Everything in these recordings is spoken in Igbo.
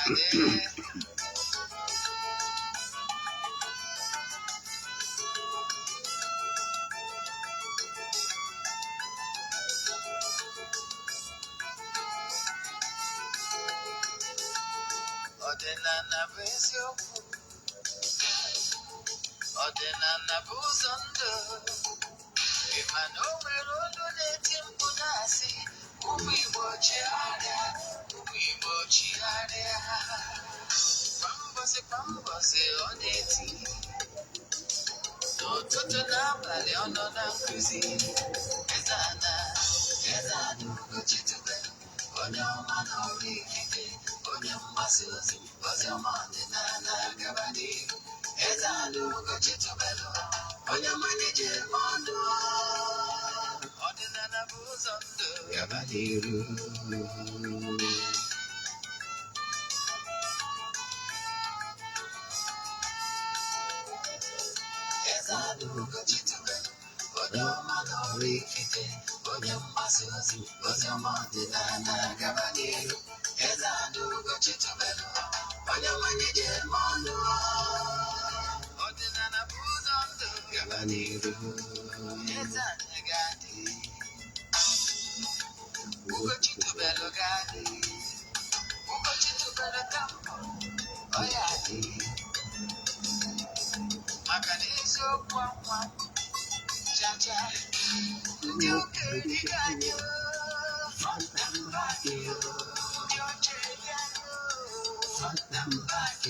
ga-adị. Ọdịnala bụ eziokwu, ọdịnala bụ ụzọ ndụ. Ị ma na o nwere olu na-eti mkpu na-asị, ụmụ Igbo chigharịa, ụmụ Igbo chigharịa. Kwa mbọsị kwa mbọsị ọ na-eti, n'ụtụtụ n'abalị ọ nọ na nkụzi. Eze-Ana, Eze-Ana Ugochi tubelu, onye ọma na ọrụ ikike, onye mgbasa ozi, ozi ọma ọdịnala gaba n'ihu. Eze-Ana Ugochi tubelu, onye mmanya ji eme ọnụ. Ọdịnala bụ ụzọ ndụ gaba n'ihu. Eze-Ana Ugochi tubelu, onye ọma na ọrụ ikike, onye mgbasa ozi, ozi ọma ọdịnala gaba n'ihu. Eze-Ana Ugochi tubelu, onye mmanya ji eme ọnụ. Ọdịnala bụ ụzọ ndụ gaba n'ihu. Eze-Ana ga-adị, Ugochi tubelu ga-adị, Ugochi tubelu temple, ọ ya adị. Maka na eziokwu akwa chacha, ndị ụka erighị anyị o, front and back o, ndị ọcha eri anyị o, front and back.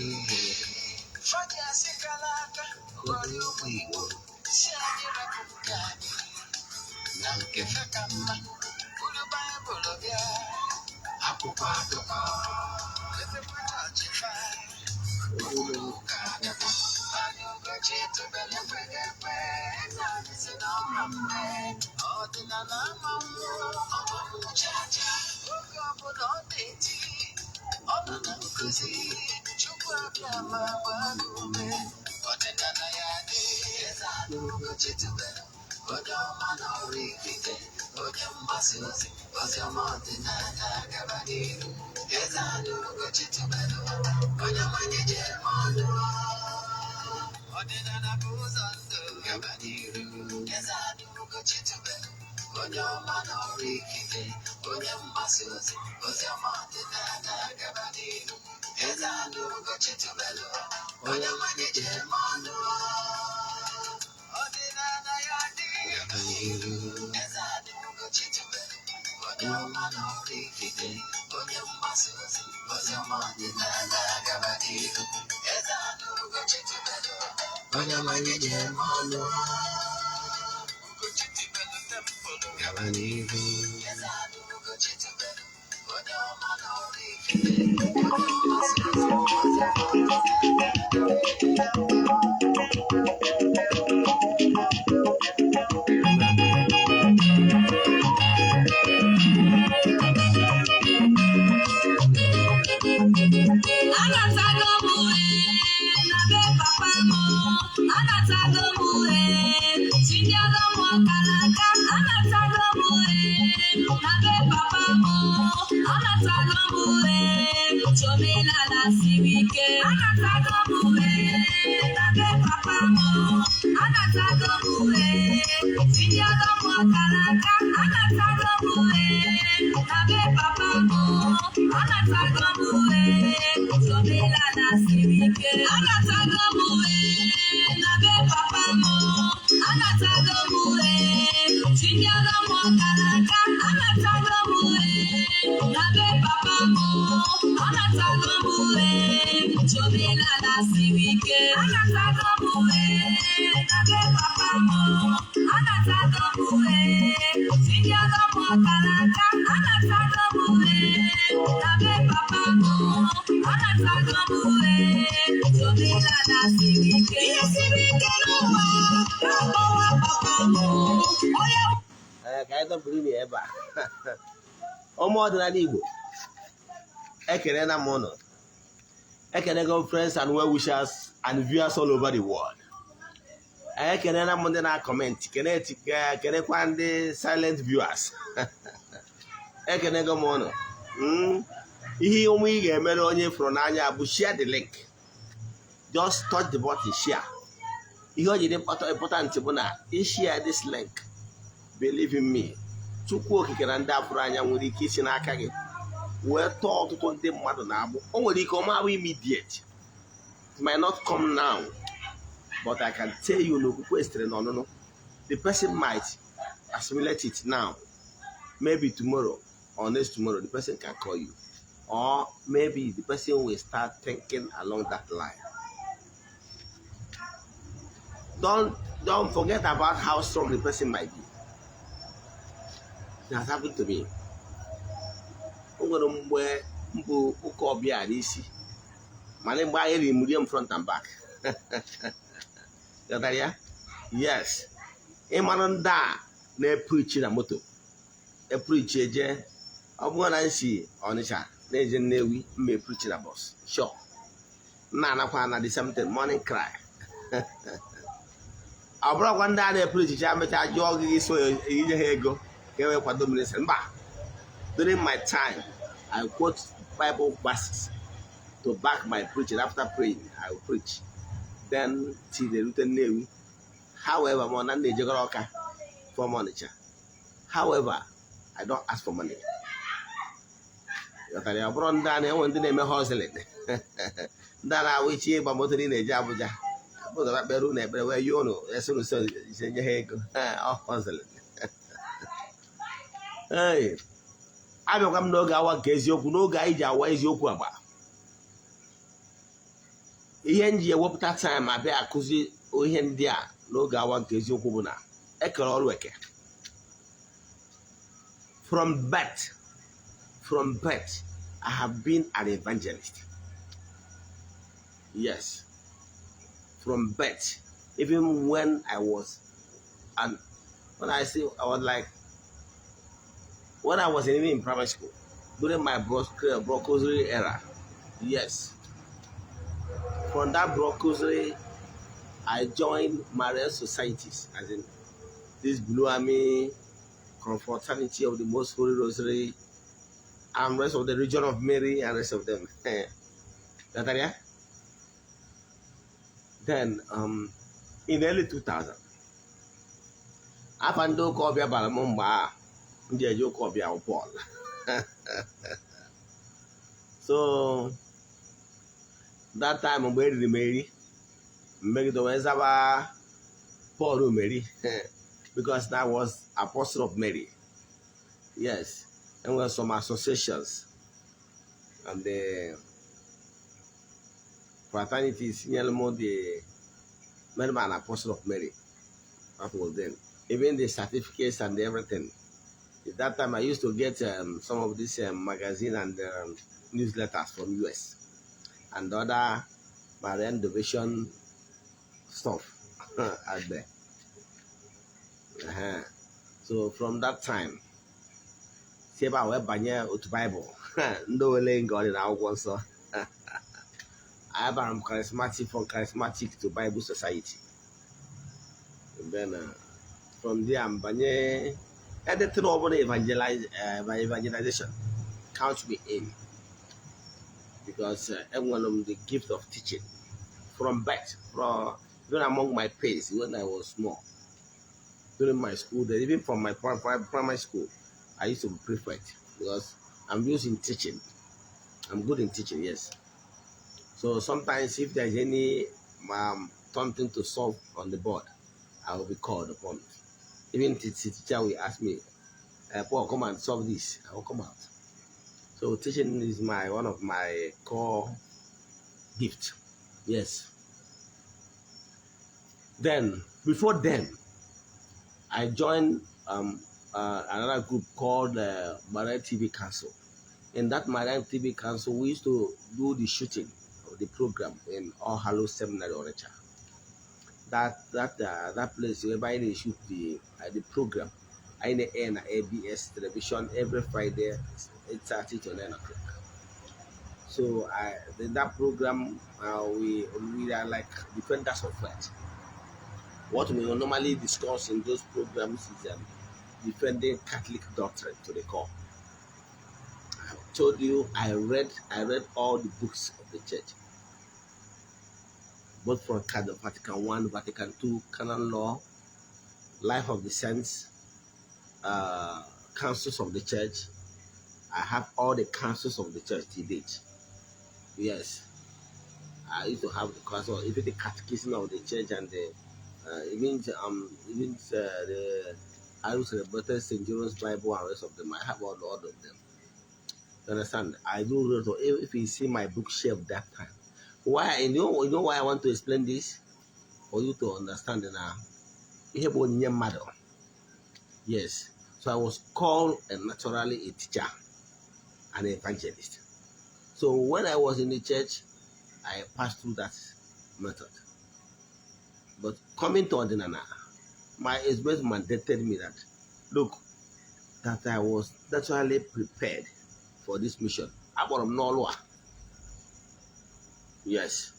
Fọdụ asị kala aka ghọrọ ụmụ Igbo, si anyị rapụ nke anyị na nke fe ka mma. Buru Baịbụl bịa, akwụkwọ akụkọ, efekwa chọọchị fa, ụlọ ụka agakwa. Anyị Ugochi tubelu ekweghị ekwe, eze anyị si na ọma mme, ọdịnala ama mmụọ, ọma mmụọ chacha. Oge ọbụla ọ na-eti, ọ nọ na nkụzi, Chukwu abịa ma gbaa ume, ọdịnala ya dị. Eze anyị Ugochi tubelu, onye ọma na ọrụ ikike, onye mgbasa ozi, ozi ọma ọdịnala gaba n'ihu. Eze anyị Ugochi tubelu, onye mmanya ji eme ọnụ. Ọdịnala bụ ụzọ ndụ gaba n'ihu. Eze anyị Ugochi tubelu, onye ọma na ọrụ ikike, onye mgbasa ozi, ozi ọma ọdịnala gaba n'ihu. Eze anyị Ugochi tubelu, onye mmanya ji eme ọnụ. Ọdịnala ya dị gaba n'ihu. Eze anyị Ugochi tubelu, onye ọma na ọrụ ikike, onye mgbasa ozi, ozi ọma ọdịnala gaba n'ihu. Eze anyị Ugochi tubelu, onye mmanya ji eme ọnụ. Ugochi tubelu temple gaba n'ihu. Eze anyị Ugochi tubelu, onye ọma na ọrụ ikike, onye mgbasa ozi, ozi ọma ọdịnala. Anatago m na be papa m, anatago m, tinyego m ọkara aka, anatago m na be papa m, anatago m, omenala siri ike, anatago m na be papa m, anatago m, tinyego m ọkara aka, anatago m na be papa m, anatago m, omenala siri ike, anatago m na be papa m, anatago m, tinyego m ọkara aka, anatago m na be papa m, anatago m, omenala siri ike, anatago m na be papa m, anatago m, tinyego m ọkara aka, anatago m na be papa m, anatago m, omenala siri ike. Ihe siri ike n'ụwa na-akpọwa papa m onye. Ee, ka anyị dọpụrụ ya ebe a. Ụmụ ọdịnala Igbo, ekelela m ụnụ, ekenego friends and well wishers and viewers all over the world. Ekelela m ndị na-acomment, kenekwa ndị silent viewers. Ekenego m ụnụ. Ihe ọma ị ga-emere onye fụrụ n'anya bụ share the link. Just touch the button share. Ihe o ji dị important bụ na ị share this link, believe in me, Chukwu Okike na ndị afụrụ anya nwere ike isi n'aka gị wee tọọ ọtụtụ ndị mmadụ na-agbụ. O nwere ike ọma abụ immediate, it might not come now, but I can tell you na okwukwe sitere n'ọnụnụ. The person might assimilate it now, maybe tomorrow or next tomorrow the person can call you, or maybe the person will start thinking along that line. Don't forget about how strong the person might be. It has happened to me. O nwere mgbe mbụ ụka ọbịa n'isi, mana mgbe anyị riri m rie m front and back. Ghọtara ya? Yes, ịmara ndị a na-epreach na moto, epreach eje. Ọ bụrụ na m si Ọnịcha na-eje Nnewi, mma epreach na bus, sure. Nna anakwa na the same thing, morning cry. Ọ bụrụkwa ndị a na-epreach cha mechaa jụọ gị so inye ha ego ka e wee kwado ministry. Mba, during my time I quote Bible verses to back my preaching. After praying, I will preach, then till they rute Nnewi. However, ma ọ na na-ejegoro Ọka from Ọnịcha, however, I don't ask for money. Ghọtara ya? Ọ bụrụ ndị a na-enwe, ndị na-eme hustling, ndị a na-awụ ichi ịgba moto na na-eje Abuja, ụzọ kpere unu ekpere wee yọọ unu esi unu ise nye ha ego. Ọ hustling. Ee, abịakwa m n'oge awa nke eziokwu, n'oge anyị ji awa eziokwu agba. Ihe m ji ewepụta time abịa akụzi ihe ndị a n'oge awa nke eziokwu bụ na ekere ọrụ eke. From birth I have been an evangelist. Yes, from birth. Even when I was, and when I say I was like, when I was even in primary school, during my brocosary era, yes. From that brocosary, I joined Marian societies, as in this Blue Army, Confraternity of the Most Holy Rosary, and rest of the Legion of Mary, and rest of them. Ghọtara ya? Then, in early 2000, afa ndị ụka ọbịa bara m mgbe a ndị eji ụka ọbịa bụ Paul. So that time mgbe eriri m eri mmegide wee zaba Paul Mary, because that was Apostle of Mary. Yes, and were some associations and the fraternities nyere m the made me an Apostle of Mary. That was then. Even the certificates and everything. At that time, I used to get some of these magazine and newsletters from US and other Marian devotion stuff out there. So from that time, si ebe a wee banye otu Bible ndị ole nga ọ dị n'akwụkwọ nsọ. Abara m charismatic, from charismatic to Bible Society. And then from there m banye anything ọbụla evangelization, count me in, because enwere m the gift of teaching from birth, from even among my peers when I was small, during my school days, even from my primary school, I used to be prefect because I'm used in teaching. I'm good in teaching, yes. So sometimes if there's any something to solve on the board, I will be called upon. Even the teacher will ask me, "Paul, come and solve this." I will come out. So teaching is my one of my core gift. Yes. Then before then, I joined another group called Marian TV Council. In that Marian TV Council, we used to do the shooting of the program in All Hallows Seminary, Onitsha. That place whereby they shoot the program. I air na ABS television every Friday, 8:30 to 9 o'clock. So I in that program we are like defenders of faith. What we normally discuss in those programs is defending Catholic doctrine to the core. told you I read all the books of the church, both from Vatican One, Vatican Two, canon law, Life of the Saints, councils of the church. I have all the councils of the church to date. Yes, I used to have the council, even the catechism of the church and the even the I celebrated St. John's Bible and rest of them. I have all of them. You understand? I do read. If you see my bookshelf that time, why you know why I want to explain this for you to understand now. Ihe bụ onyinye mmadụ. Yes. So I was called and naturally a teacher and evangelist. So when I was in the church, I passed through that method. But coming to Odinana, my husband mandated me that, look, that I was naturally prepared for this mission. Akpọrọ m n'ọlụ a. Yes.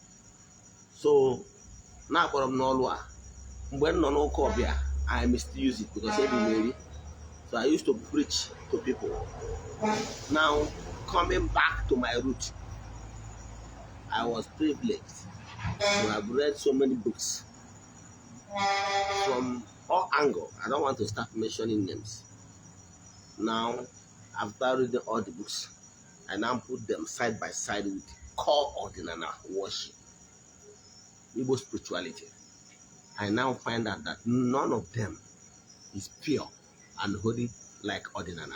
So, na akpọrọ m n'ọlụ a, mgbe m nọ n'ụka ọbịa, I misuse it because ebi m eri. So I used to preach to people. Now, coming back to my root, I was privileged to have read so many books from all angles. I don't want to start mentioning names. Now, after reading all the books, I now put them side by side with core Odinana worship, Igbo spirituality. I now find out that none of them is pure and holy like Odinana.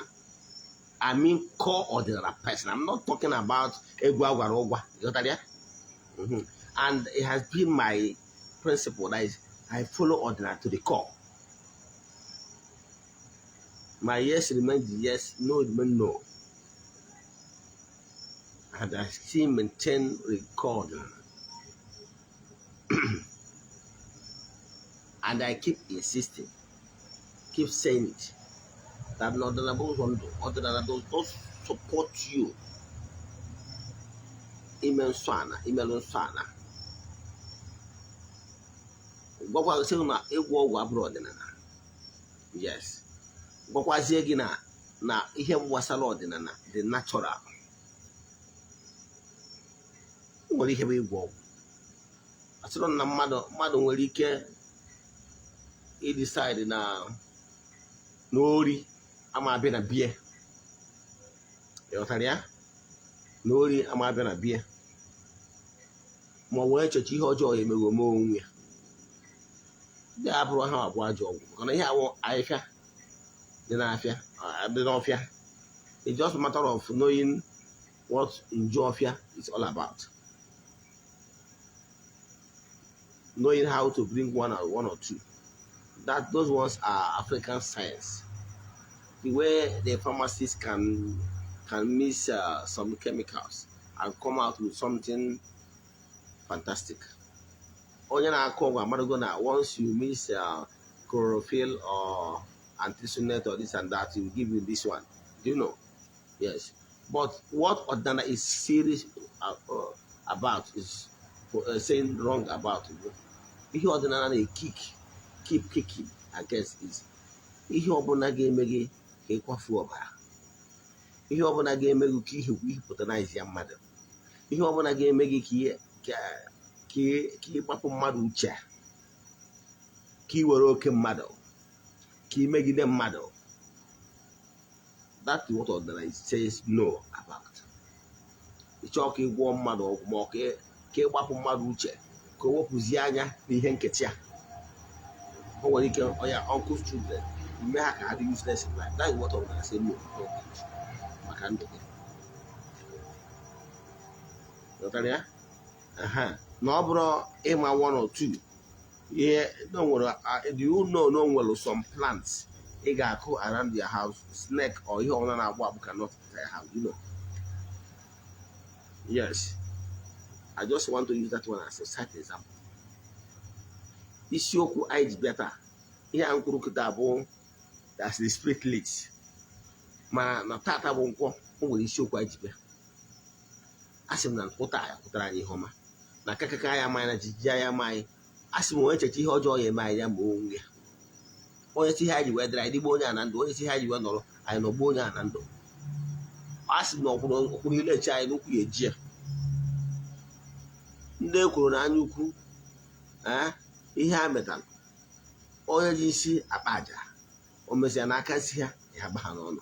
I mean core Odinana person. I'm not talking about Egwa Ogwa. You got that? And it has been my principle that is I follow Odinana to the core. My yes remains yes, no remains no. And I still maintain record. And I keep insisting, keep saying it, that Odinana does not support you. Ime nsọ ana, imelụ nsọ ana. Gwakwa sị na ịgwọ ọgwụ abụrụ ọdịnala. Yes. Gwakwazie gị na ihe gbasara ọdịnala dị natural. Nwere ihe bụ ịgwọ ọgwụ. Asịrọ na mmadụ nwere ike idecide na n'ori ama abịa na bie. Ịghọtara ya? Na ori ama abịa na bie. Ma ọ wee echeche ihe ọjọọ ya emeghe ome onwe ya. Ndị a abụrụ ha abụọ ajọ ọgwụ maka na ihe awụ ahịfịa dị n'afịa dị n'ọfịa. It's just a matter of knowing what nju ọfịa is all about. Knowing how to bring one or two. That those ones are African science. The way the pharmacists can mix some chemicals and come out with something fantastic. Onye na-akụ ọgwụ amarago na once you mix chlorophyll or artesunate or this and that, it will give you this one. Do you know? Yes. But what Odinana is serious about is saying wrong about. Ihe ọdịnala na-ekick, keep kicking against is ihe ọbụla ga-eme gị ka ịkwafuo ọbara, ihe ọbụla ga-eme gị ka ihe hypnotize ya mmadụ, ihe ọbụla ga-eme gị ka ịgbapụ mmadụ uche, ka ị were oke mmadụ, ka ị megide mmadụ. That is what ọdịnala says no about. Ịchọọ ka ị gwọọ mmadụ ọgwụ ma ọ ka ịgbapụ mmadụ uche ka o wepụzie anya n'ihe nketa ya, o nwere ike ọya uncle's children ime ha ka ha dị useless in life. That is what ọdịnala say no, not good maka ndụ gị. Ghọtara ya? Aha. Na ọ bụrụ ịma one or two ihe na o nwere, do you know na o nwere some plants ị ga-akụ around your house, snake or ihe ọbụla na-agbụ agbụ cannot enter your house? Yes, I just want to use that one as a side example. Isiokwu anyị ji bịa taa, ihe a m kwuru kịta bụ as the spirit leads, mana na tata bụ nkwọ, o nwere isiokwu anyị ji bịa. A sị m na nkwụ taa ya pụtara anyị ihe ọma na akakaka anyị amaghị na jijiji anyị amaghị. A sị m onye echeche ihe ọjọọ ya eme anyị ya ma onwe ya, onye si ihe anyị ji wee dịrị anyị dịgbo onye a na ndụ, onye si ihe anyị ji wee nọrọ anyị nọgbuo onye a na ndụ. A sị na ọkwụrụ ile eche anyị n'ukwu ya eji ya. Ndị ekwuru na anya ukwu, ihe a metara onye ji isi akpa aja, o mesịa n'aka si ha ya gba ha n'ọnụ.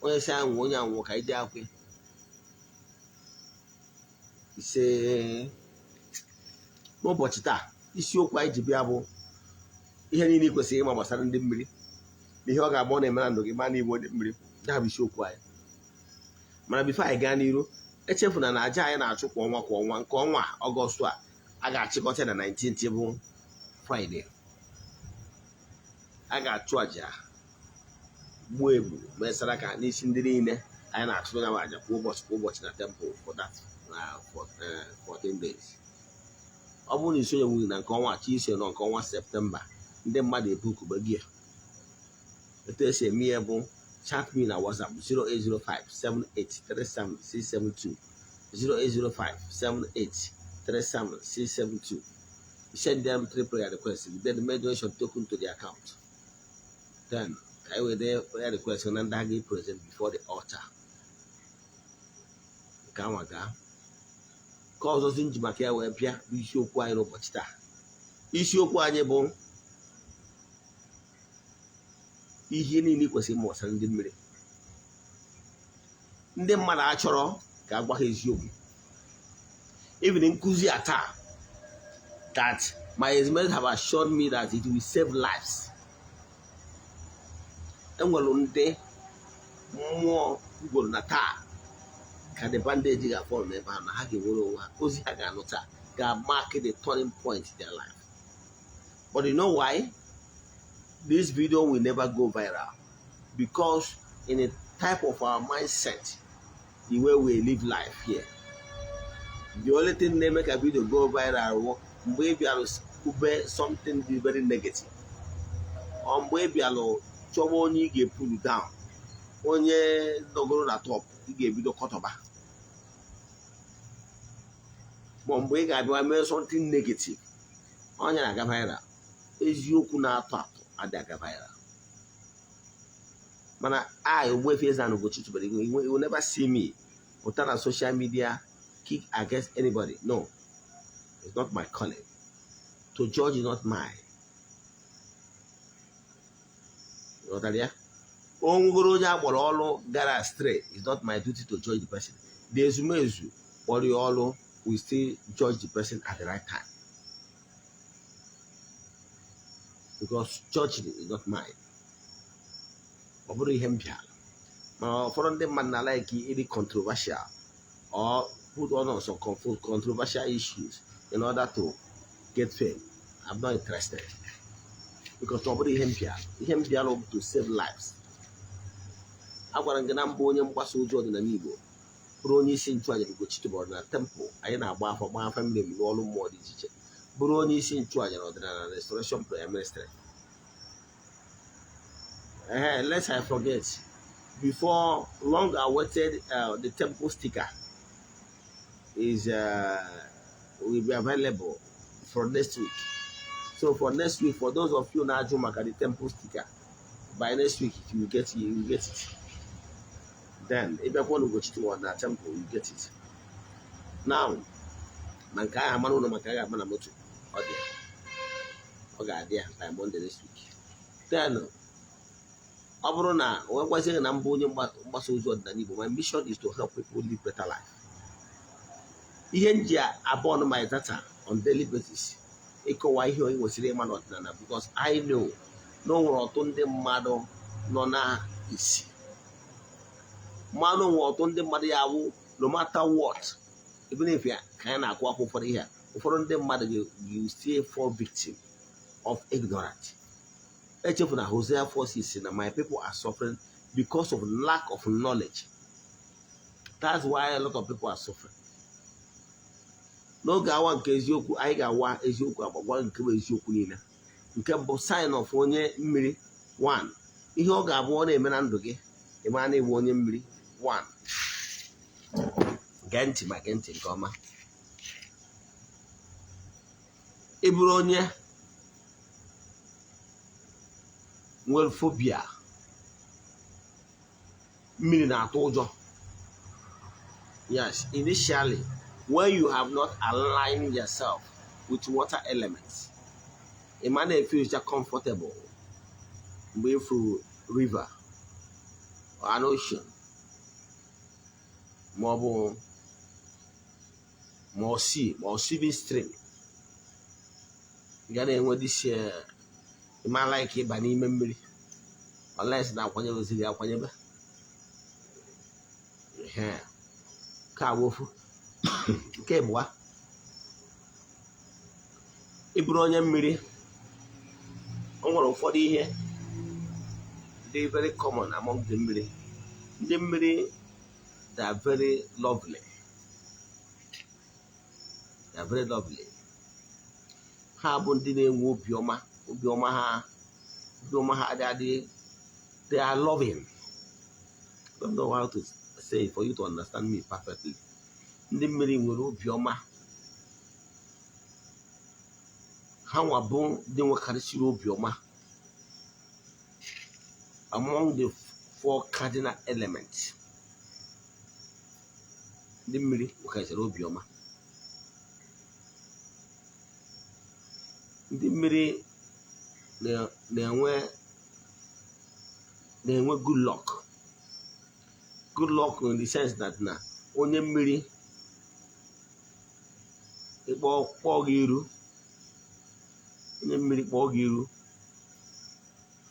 Onye si anwụ, onye anwụ ka ije akwe ise. N'ụbọchị taa, isiokwu anyị ji bịa bụ ihe niile ị kwesịrị ịma gbasara ndị mmiri na ihe ọ ga-agba ọ na-eme na ndụ gị ma na igbo ndị mmiri. Ya bụ isiokwu anyị. Mana before anyị gaa n'iru, echefuna na aja anyị na-achụ kwa ọnwa kwa ọnwa, nke ọnwa Ọgọstụ a ga-achịkọta na 19th bụ Fraịde. A ga-achụ aja, gbuo ebu, mee saraka n'isi ndị niile anyị na-achụrụ ya aja kwa ụbọchị kwa ụbọchị na temple for that for 14 days. Ọ bụrụ na isonyeghị na nke ọnwa achọ iso nọ nke ọnwa Septemba, ndị mmadụ ebukube gị. Etu esi eme ihe bụ chat me na WhatsApp 08057837672, 08057837672. You send them three prayer requests, then make donation token to the account. Then I will there prayer request na ndị aga present before the altar. Nke anwa gaa ka ọzọzi nji maka ya wee bịa bụ isiokwu anyị n'ụbọchị taa. Isiokwu anyị bụ ihe niile ị kwesịrị ịma gbasara ndị mmiri. Ndị mmadụ achọrọ ka a gwa ha eziokwu. Even nkụzi a taa that my ezumezu have assured me that it will save lives. Enwere ndị mmụọ gwuru na taa ka the bandage ga-afọ n'ebe ahụ na ha ga-enwere onwe ha. Ozi ha ga-anụ taa ga-mark the turning point in their life. But you know why this video will never go viral? Because in a type of our mindset, the way we live life here, the only thing na-eme ka video go viral wụ mgbe ị bịara kwube something dị very negative, ọ mgbe ị bịara chọwa onye ị ga-epulu down, onye nọgoro na top ị ga-ebido kọtọba, ma mgbe ị ga-abịa mee something negative, onye na-aga viral. Eziokwu na-atọ atọ adị aga viral. Mana I, Ogbuefi Eze-Ana Ugochi tubelu, you will never see me pụta na social media kick against anybody. No, it's not my calling to judge, is not mine. Ghọtara ya? O nwegoro onye a kpọrọ ọrụ gara astray, it's not my duty to judge the person. The ezumezu kpọrọ ya ọrụ will still judge the person at the right time, because judging is not mine. Ọ bụrụ ihe m bịara. Mana ụfọdụ ndị mmadụ na like ịdị controversial or put on some controversial issues in order to get fame. I'm not interested, because ọ bụrụ ihe m bịara. Ihe m bịara bụ to save lives. Agwara m gị na mbụ, onye mgbasa ozi ọdịnala Igbo, bụrụ onye isi nchụaja Ugochi tubelu na temple. Anyị na-agba afọ, gba afa mmiri emi n'ọrụ mmụọ dị iche iche, bụrụ onye isi nchụaja na ọdịnala Restoration Prayer Ministry. Lest I forget, before long awaited the temple sticker is will be available for next week. So for next week, for those of you na-ajụ maka the temple sticker, by next week you will get it. Then ịbịakwa n'Ugochi tubelu na temple, you get it. Now ma nke ahụ amara ụlọ maka a ga-agba na moto, ọ dị ọ ga-adị ya by Monday next week. Then ọ bụrụ na onwe gwazie na mbụ onye mgbasa ozi ọdịnala Igbo, my mission is to help people live better life. Ihe m ji abụọ my data on daily basis ịkọwa ihe onye nwesịrị ịma n'ọdịnala, because I know na o nwere ọtụtụ ndị mmadụ nọ na isi mmanụ, nwere ọtụtụ ndị mmadụ ya awụ no matter what, even if ya ka anyị na-akwụ akwụ ụfọdụ ihe a, ụfọdụ ndị mmadụ ga still fall victim of ignorance. Echefu na Hosea 4:6 na my people are suffering because of lack of knowledge. That's why a lot of people are suffering. N'oge awa nke eziokwu, anyị ga-awa eziokwu agbagwa nke bụ eziokwu niile. Nke mbụ, sign of onye mmiri. 1, ihe ọ ga-abụ ọ na-eme na ndụ gị, ịma na ịbụ onye mmiri. 1, gee ntị, ma gee ntị nke ọma. Ị bụrụ onye nwere phobia, mmiri na-atụ ụjọ, Yes, initially, when you have not aligned yourself with water elements, a man feels just comfortable mgbe through river or an ocean, ma ọ bụ ma ọ sea ma ọ swimming stream. Ị ga na-enwe this ịma like ịba n'ime mmiri unless na-akwanyere ozi gị akwanyebe. Ehe. Nke a bụ ofu. Nke abụọ, ị bụrụ onye mmiri, o nwere ụfọdụ ihe dị very common among the mmiri. Ndị mmiri, they are very lovely, they are very lovely. Ha bụ ndị na-enwe obiọma. Obiọma ha adị adị. They are loving. I don't know how to say it for you to understand me perfectly. Ndị mmiri nwere obiọma. Ha nwa bụ ndị nwekarịsịrị obiọma among the four cardinal elements. Ndị mmiri nwekarịsịrị obiọma. Ndị mmiri na-enwe good luck, good luck in the sense that na onye mmiri ịkpọ kpọọ gị iru, onye mmiri kpọọ gị iru,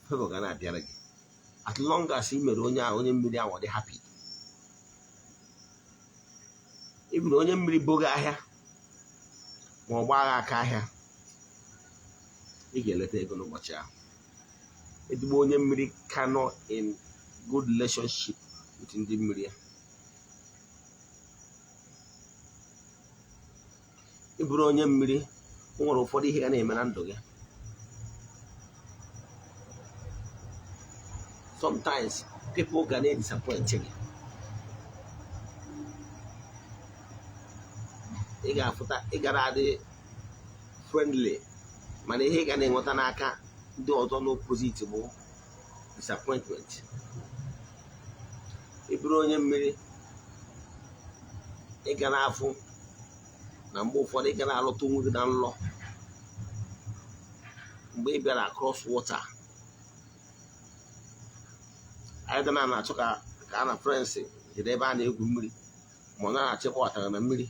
favor ga na-abịara gị as long as ị mere onye ahụ, onye mmiri ahụ, ọ dị happy. Iburu onye mmiri bogo ahịa ma ọ gbaa aka ahịa, ị ga-eleta ego n'ụbọchị ahụ. Ezigbo onye mmiri ka nọ in good relationship with ndị mmiri ya. Ịbụrụ onye mmiri, o nwere ụfọdụ ihe ga na-eme na ndụ gị. Sometimes people ga na-disappoint gị. Ị ga-afụta ị gara adị friendly, mana ihe ị ga na-enweta n'aka ndị ọzọ n'opposite bụ disappointment. Ị bụrụ onye mmiri, ị ga na-afụ na mgbe ụfọdụ ị ga na-alọta onwe gị na nlọ mgbe ị bịara across water. Anyị ga na-achọ ka a na friends jere ebe a na-egwu mmiri, ma ọ na-achọ ịgbawatara na mmiri.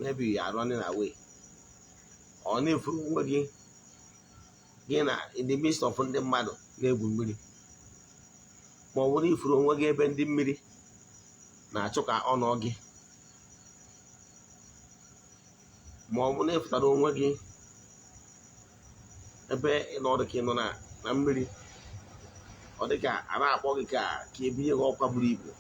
Maybe you are running away, ọ na-efu onwe gị gị na in the midst of ndị mmadụ na-egwu mmiri, ma ọ bụrụ ifuru onwe gị ebe ndị mmiri na-achọ ka ọ nọ gị, ma ọ bụ na ịfụtara onwe gị ebe ị nọ dị ka ị nọ na mmiri, ọ dị ka a na-akpọ gị ka ebinye gị ọkwa buru ibu,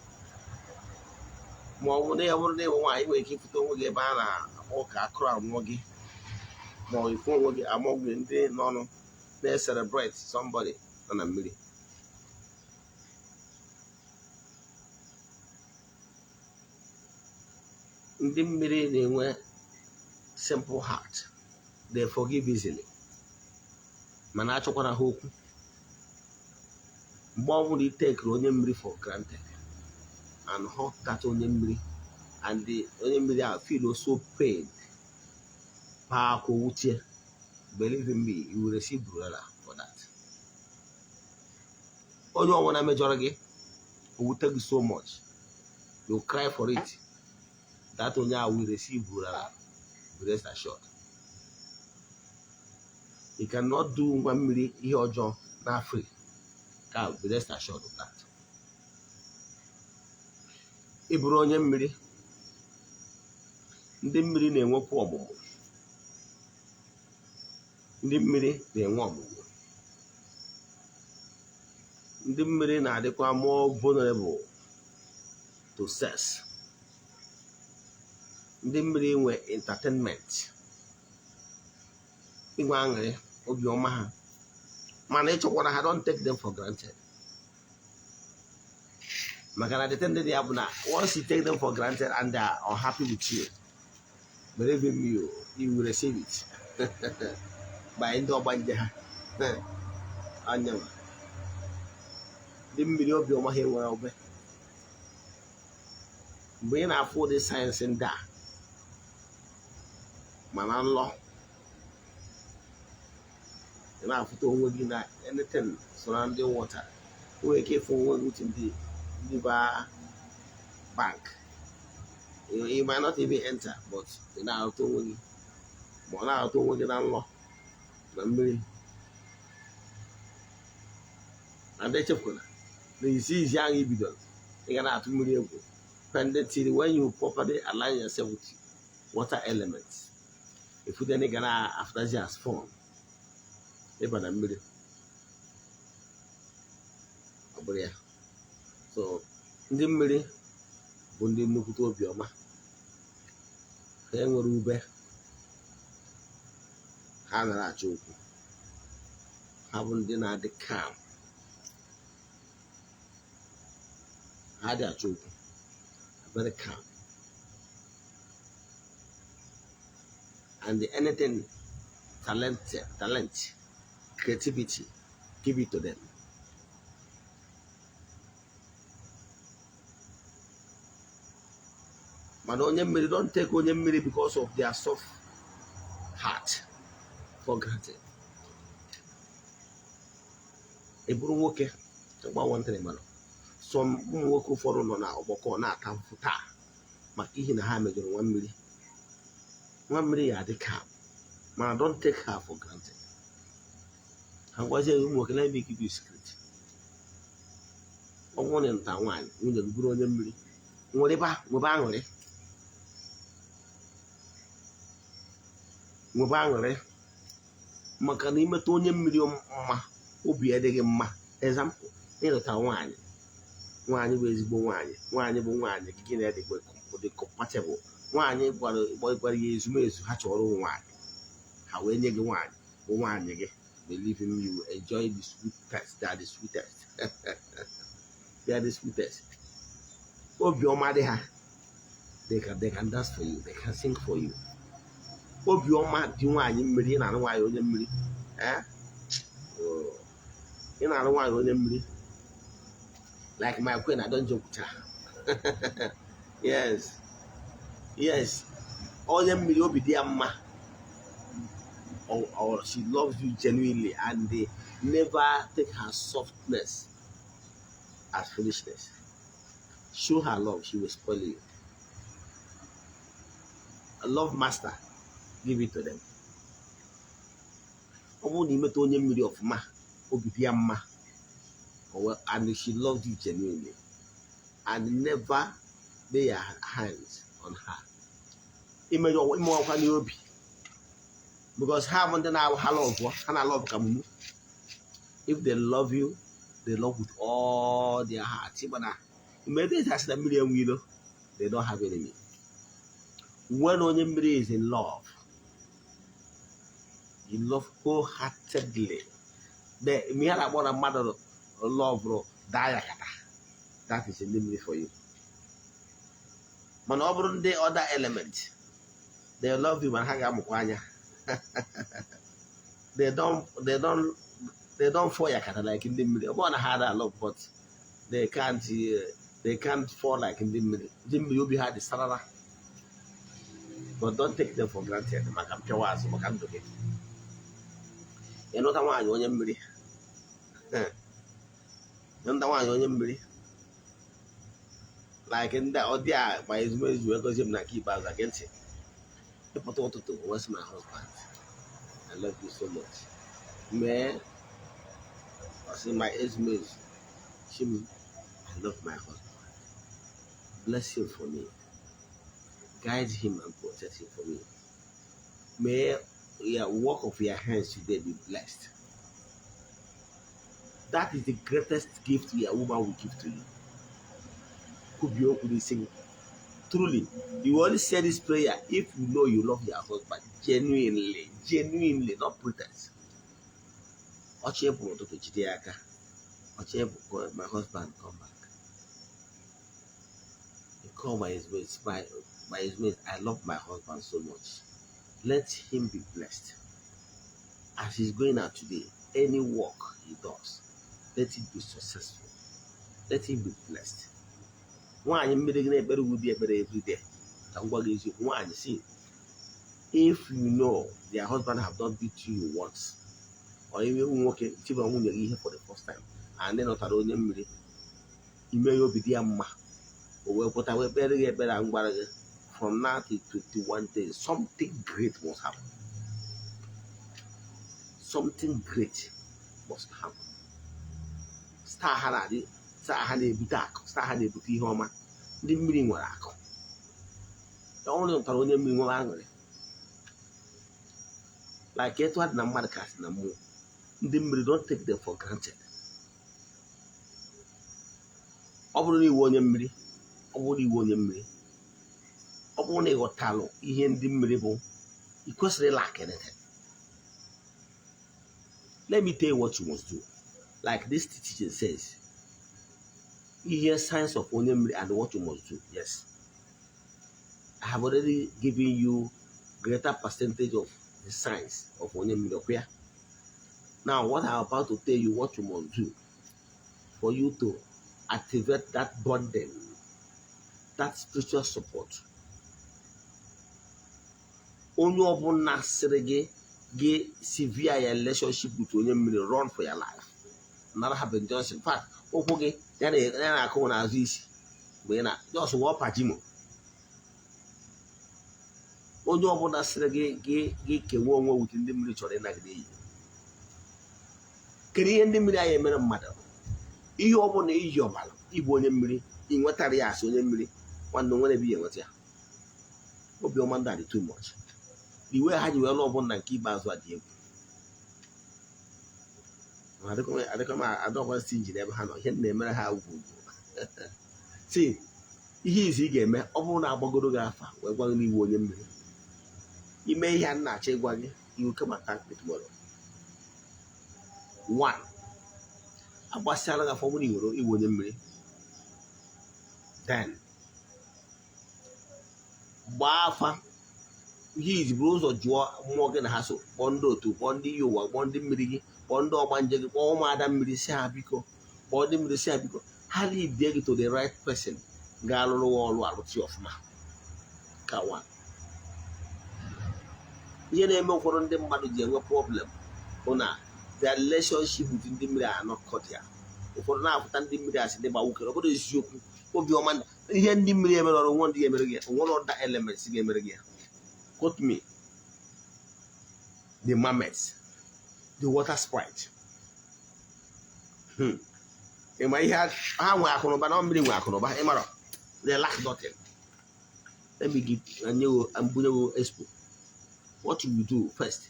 ma ọ bụ na ya bụrụ na ịbụ nwaanyị, nwere ike ịfụta onwe gị ebe a na-akpọ ka akụrụ anwụọ gị, ma ọ ifu onwe gị among ndị nọnụ na-celebrate somebody nọ na mmiri. Ndị mmiri na-enwe simple heart. They forgive easily, mana achọkwara ha okwu. Mgbe ọ bụla i tekere onye mmiri for granted and hurt that onye mmiri, and the onye mmiri ahụ feel so pain, paa akwa wutie, believe in me, you will receive brother for that. Onye ọbụla mejọrọ gị, o wute gị so much, you cry for it, that onye ahụ will receive brother. Be rest assured, you cannot do ngwa mmiri ihe ọjọọ na free ka. Be rest assured of that. Ị bụrụ onye mmiri, ndị mmiri na-enwekwa ọmụmụ. Ndị mmiri na-enwe ọmụmụ. Ndị mmiri na-adịkwa more vulnerable to sex. Ndị mmiri nwe entertainment, inwe aṅụrị, obiọma ha, mana ịchọkwara ha, don't take them for granted, maka na the thing dị ya bụ na once you take them for granted and they are unhappy with you, believe in me, you will receive it by ndị ọgbanje ha anya. Ndị mmiri, obiọma ha enwere obe. Mgbe ị na-afụ ụdị signs ndị a mana nlọ, ị na-afụta onwe gị na anything surrounding water, nwere ike ịfụ onwe gị with ndị river bank. You might not even enter, but ị na-ahụta onwe gị, ma ọ na-ahụta onwe gị na nlọ na mmiri. Na ndị echefukwala na isi izi ahụ i bidoro, ị ga na-atụ mmiri egwu. Pending when you properly align yourself with water elements, if then ị ga na-afụtazi as fun ịba na mmiri. Ọ bụrụ ya. So ndị mmiri bụ ndị nnukwute obiọma. Ha enwere ube, ha nara achọ okwu, ha bụ ndị na-adị calm, ha dị achọ okwu, very calm, and anything talent, creativity, give it to them. Mana onye mmiri, don't take onye mmiri because of their soft heart for granted. Ị bụrụ nwoke, gba mana some ụmụ nwoke ụfọdụ nọ na ọgbakọ na-ata mfụ taa maka ihi na ha mejọrọ nwa mmiri. Nwa mmiri ya adị calm, mana don't take her for granted. Ha gwazie ụmụ nwoke, let me give you secret. Ọ bụrụ na nta nwaanyị nwunye gị bụrụ onye mmiri, nwebe aṅụrị, nwebe aṅụrị, maka na imeta onye mmiri mma, obi adịghị mma. Example, ịlụta nwaanyị, nwaanyị bụ ezigbo nwaanyị, nwaanyị bụ nwaanyị gị na dị compatible, nwaanyị gwara ya ezumezu ha chọrọ nwaanyị, ha wee nye gị nwaanyị bụ nwaanyị gị. Believe in me, you will enjoy the sweetest. They are the sweetest. They are the sweetest. Obiọma dị ha. They can dance for you. They can sing for you. Obiọma dị nwaanyị mmiri. Ị na-arụ nwaanyị onye mmiri. Ị na-arụ nwaanyị onye mmiri. Like my queen, I don't joke with her. Yes. Yes. Onye mmiri obi dị ya mma. Or she loves you genuinely, and they never take her softness as foolishness. Show her love, she will spoil you. A love master, give it to them. Ọ bụrụ na imeta onye mmiri ọfụma, obi dị ya mma, and she loved you genuinely, and never lay your hands on her. Imewakwa n'obi, because ha bụ ndị na-ha love, ha na-love ka mumu. If they love you, they love with all their heart. Mana mgbe esi asị na mmiri enwe ilo, they don't have enemy. When onye mmiri is in love, you love wholeheartedly. Mgbe ha na-akpọ na mmadụ love daa ya kata, that is ndị mmiri for you. Mana ọ bụrụ ndị other element, they love you, mana ha ga-amụkwa anya. They don't fall yakata like ndị mmiri. Ọ bụrụ na ha ada love, but they can't fall like ndị mmiri. Ndị mmiri obi ha dị sarara. But don't take them for granted maka mpịawa azụ, maka ndụ gị. Ịnụta nwaanyị onye mmiri, ịnụta nwaanyị onye mmiri, like ndị ọ dị a ma ezumezu wee gozie m na nke ikpeazụ. Gee ntị, ịpụta ụtụtụ, wes my husband, I love you so much. Mee ọsị my ezumezu chim, I love my husband, bless him for me, guide him and protect him for me. May your work of your hands today be blessed. That is the greatest gift a woman will give to you. Truly, you only say this prayer if you know you love your husband genuinely, genuinely, not pretense. My husband, come back. He call my husband, my husband, I love my husband so much. Let him be blessed. As he's going out today, any work he does, let it be successful. Let him be blessed. Nwaanyị mmiri gị na-ekpere ụdị ekpere everyday. Ka m gwa gị eziokwu, nwaanyị si, if you know their husband have not beat you once, or ime nwoke tibara nwunye gị ihe for the first time and nọtara onye mmiri ime ya, obi dị ya mma, o wee pụta wee kpere gị ekpere a m gwara gị, from now to 21 days, something great must happen. Something great must happen. Star ha na-adị, star ha na-ebute akụ, star ha na-ebute ihe ọma. Ndị mmiri nwere akụ. Ọ bụrụ na ị onye mmiri, nwere aṅụrị, like etu adị na mmadụ kasị na mmụọ. Ndị mmiri, don't take them for granted. Ọ bụrụ na iwe onye mmiri, ọ bụrụ na iwe onye mmiri, ọ bụrụ na ị ghọtalụ ihe ndị mmiri bụ, ị kwesịrị lack anything. Let me tell you what you must do. Like this teaching says, ihe signs of onye mmiri and what you must do. Yes, I have already given you greater percentage of the signs of onye mmiri ọkwa ya. Now what I'm about to tell you, what you must do for you to activate that bonding, that spiritual support. Onye ọbụla sịrị gị gị sever ya relationship with onye mmiri, run for your life. Nara ha Ben Johnson. In fact, ụkwụ gị ya na-akụ n'azụ isi mgbe ị na just wụọ pajimo. Onye ọbụla sịrị gị gị gị kewa onwe with ndị mmiri chọrọ ịnagide iyi. Kedu ihe ndị mmiri anyị emere mmadụ? Ihe ọbụla iyi ọbara ịbụ onye mmiri, ị nwetara ya asị onye mmiri, nwanne, nwere ebe ya enweta ya. Obiọma ndị a dị too much. The way ha ji wee lụọ ọbụla nke ikpeazụ a dị egwu. Adịkọ m adọkwa stingy n'ebe ha nọ. Ihe m na-emere ha ugwu ugwu. Si ihe izi ị ga-eme, ọ bụrụ na agbagoro gị afa wee gwa gị n'iwu onye mmiri, ime ihe a m na-achọ ịgwa gị, you come and thank me tomorrow. One, agbasịala gị afọ, bụrụ na ị nwere iwu onye mmiri, then gbaa afa. Ihe izi, buru ụzọ jụọ mmụọ gị na ha so, kpọọ ndị otu, kpọọ ndị iyi ụwa, kpọọ ndị mmiri gị, kpọọ ndị ọgbanje gị, kpọọ ụmụada mmiri, si ha biko, kpọọ ndị mmiri, si ha biko, ha lead gị to the right person ga-alụrụ gị ọrụ, alụtị ọfụma. Ka one, ihe na-eme ụfọdụ ndị mmadụ ji enwe problem bụ na their relationship with ndị mmiri are not cordial. Ụfọdụ na-apụta ndị mmiri asị ndị gbawukere. Ọ bụrụ eziokwu, obiọma, ihe ndị mmiri emere ọrụ nwa ndị ga-emere gị ya, onwere other elements ga-emere gị ya. Quote me, the mermaids, the water sprite. Ịma ihe ha nwe akụnụba na mmiri nwe akụnụba, ịmara they lack nothing. Let me give nye mbunye expo. What you do first,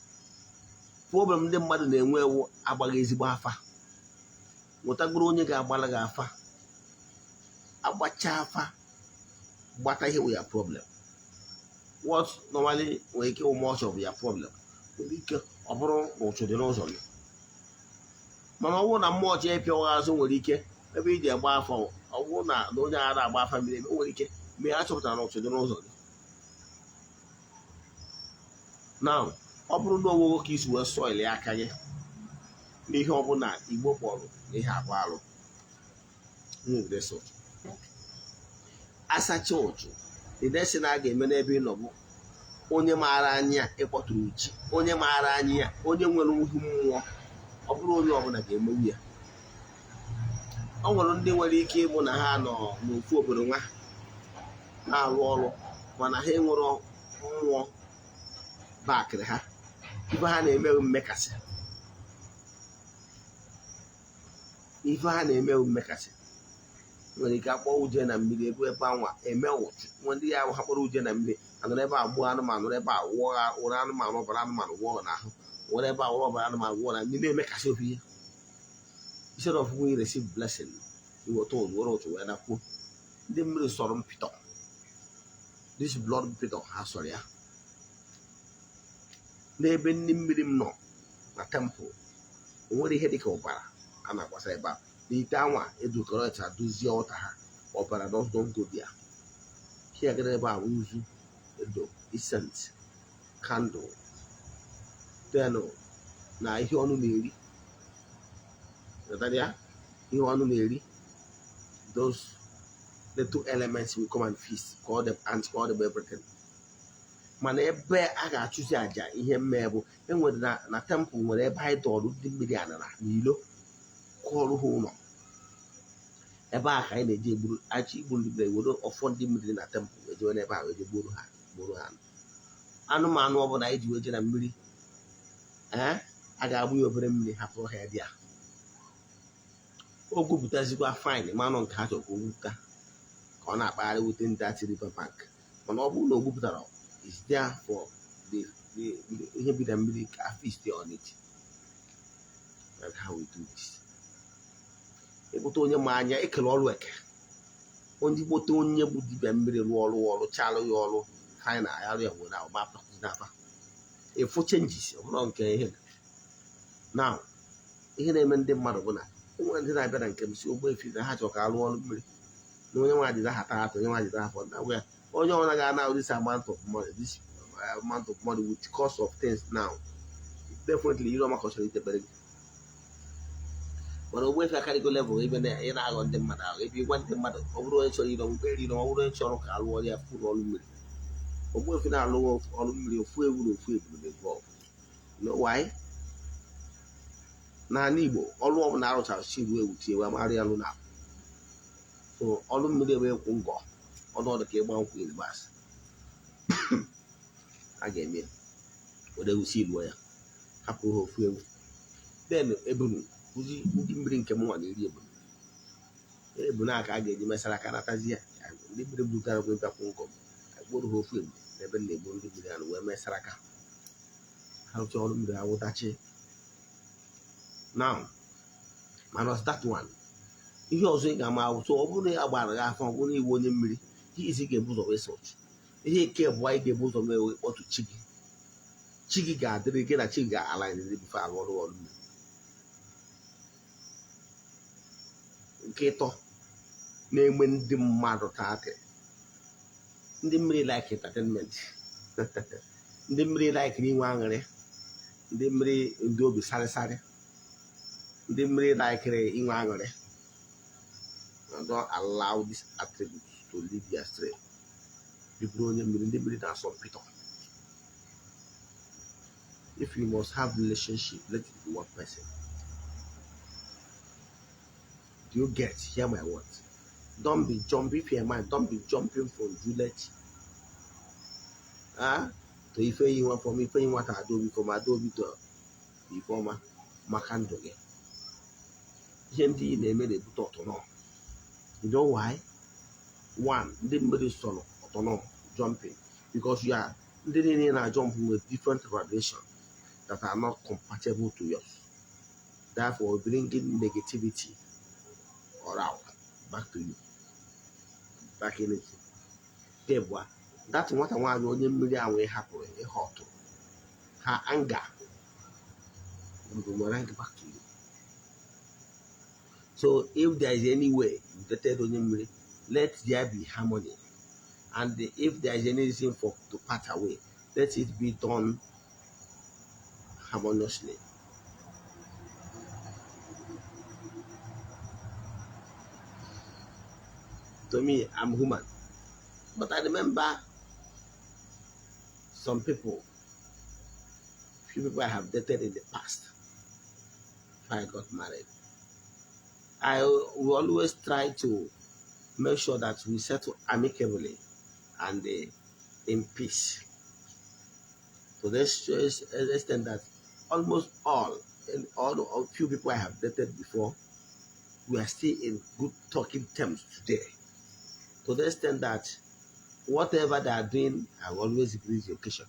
problem ndị mmadụ na-enwe ewu agbaghị ezigbo afa. Nwetagburu onye ga-agbara gị afa, agbacha afa, gbata ihe wụ ya problem. What normally nwere ike wụ much of your problem nwere ike ọ bụrụ na ụchụ dị n'ụzọ gị, mana ọ bụrụ na mmụọ chi ịpịawa azụ, nwere ike ebe iji agba afa, ọ bụrụ na onye agha agba afa mmiri eme, o nwere ike mgbe a chọpụtara na ụchụ dị n'ụzọ gị. Now, ọ bụrụ na onwego ka isi wee soil aka gị n'ihe ọbụla Igbo kpọrọ ihe abụ alụ, asacha ụchụ, the next thing a ga-eme n'ebe ị nọ bụ onye maara anya ịkpọtụrụ uchi, onye maara anya ya, onye nwere ihu mmụọ. Ọ bụrụ onye ọbụla ga-emenwu ya, ọ nwere ndị nwere ike ịbụ na ha nọ n'ofu obodo nwa na-arụ ọrụ, mana ha enwero mmụọ bakịrị ha. Ife ha na-eme mmekasị, ife ha na-eme mmekasị. Nwere ike akpọ uje na mmiri ebe ebe anwa eme ụchụ. Nwe ndị ya ha kpọrọ uje na mmiri, anọrọ ebe a gbuo anụmanụ, ebe a wụọ wụrụ anụmanụ, ọbara anụmanụ wụọ n'ahụ, were ebe a wụrụ ọbara anụmanụ wụọ na mmiri, na-emekasị ofu ihe. Instead of we receive blessing, iweta ụzụ were ụchụ wee nakwuo. Ndị mmiri sọrọ mpịtọ, this blood mpịtọ ha sọrọ ya. N'ebe ndị mmiri m nọ na temple, o nwere ihe dịka ọbara a na-agbasa ebe a n'ite anwa edukọrọta dozie ọta ha. Ọbara don't go there. Here gara ebe a, nzu, edo, incense, candle, then na ihe ọnụ na-eri. Ghọtara ya? Ihe ọnụ na-eri, those The two elements will come and feast, call them ants, call them everything. Mana ebe a ga-achụzi àjà ihe mmee bụ enwere na temple, nwere ebe anyị dọọrụ ndị mmiri anara n'ilo, kụọrụ ha ụlọ. Ebe a ka anyị na-eji egburu achọ igbu ndị mmiri, were ọfọ ndị mmiri na temple ejewe n'ebe a wee je gburu ha, gburu ha anụmanụ ọbụla anyị ji wee je na mmiri. Ee, a ga-agbụ ya obere mmiri, hapụrụ ha ya dị ya. O gwupụtazikwa fine manụ nke ha chọrọ ka o gwupụta, ka ọ na-akpagharị within that river bank. Mana ọ bụrụ na o gwupụtara, is there for the ihe bi na mmiri ka feast on it. That's how we do this. Ịkpụta onye ma anya ekele ọrụ eke, onye kpote onye bụ dibịa mmiri rụọ ọrụ, ọrụ chalụ ya ọrụ final ya rụ ya, nwere ọgba n'afa ịfụ changes. Ọ bụrụ nke ihe now, ihe na-eme ndị mmadụ bụ na enwere ndị na-abịa na nke m si Ogbuefi na ha chọrọ ka alụọ ọrụ mmiri na onye nwa jide ha taa atọ, onye nwa jide ha fọ na ya, onye ọbụla ga-ana this amount of money, this amount of money with cost of things now, definitely ire ọma kọchara itebere gị. Mana Ogbuefi akarịgo level ebe na ị na-aghọ ndị mmadụ ahụ, ebe ịgwa ndị mmadụ, ọ bụrụ onye chọrọ ire ọmụkpe ire, ọ bụrụ onye chọrọ ka alụọ ya fụrụ ọrụ mmiri. Ogbuefi na-alụ ọrụ mmiri, ofu ewu na ofu ebulu na-ebu ọgụ. You know why? N'ala Igbo, ọrụ ọbụla arụchara chi ruo ewu tie wee mara ya lụ na so ọrụ mmiri ebe ịkwụ ngọ ọnọdụ ka ịgba nkwụ in a ga-eme were ewu si ruo ya, hapụ ha ofu ewu, then ebunu bụzi ndị mmiri nke m nwa na-eri ebunu. Ebunu a ka a ga-eji mesara aka natazi ya. Ndị mmiri bugara kwe bịakwụ ngọ m, akpụrụ ha ofu ebu n'ebe m na-egbu ndị mmiri anụ wee mesara aka ha rụcha ọrụ mmiri awụtachi. Now, minus that one, ihe ọzọ ị ga-ama awụtụ, ọ bụrụ na ya gbara gị afọ, ọ bụrụ na iwu onye mmiri, ihe isi ga-ebu ụzọ wee sọch ihe nke abụọ ị ga-ebu ụzọ mee wee kpọtụ chi gị. Chi gị ga-adịrị gị na chi gị ga-ala ndị before arụ ọrụ ọrụ mmiri. Nke ịtọ na-enwe ndị mmadụ taatị, ndị mmiri like entertainment, ndị mmiri like inwe aṅụrị, ndị mmiri ndị obi sarịsarị, ndị mmiri like inwe aṅụrị. Don't allow this attribute to lead you astray. Bụrụ onye mmiri, ndị mmiri na-asọ mpịtọ. If you must have relationship, let it be one person. Do you get? Hear my words. Don't be jumping. If you're a man, don't be jumping from Juliet, ah, to Ifeyinwa, from Ifeyinwa to Adaobi, from Adaobi to Ifeọma. Maka ndụ gị, ihe ndị ị na-eme na-ebute ọtụnọ. You know why? One, ndị mmiri sọrọ ọtụnọ jumping because you are ndị niile na jump with different radiation that are not compatible to yours, therefore bringing negativity or out back to you, back energy. Nke abụọ, that nwata nwaanyị onye mmiri ahụ ị hapụrụ ihe ọtụ ha, anger will boomerang back to you. So if there is any way you dated onye mmiri, let there be harmony, and if there is any reason for to part away, let it be done harmoniously. To me, I'm human, but I remember some people, few people I have dated in the past before I got married. I will always try to make sure that we settle amicably and in peace. To this extent that almost all, and all the few people I have dated before, we are still in good talking terms today. To the extent that whatever they are doing, I will always greet the occasion.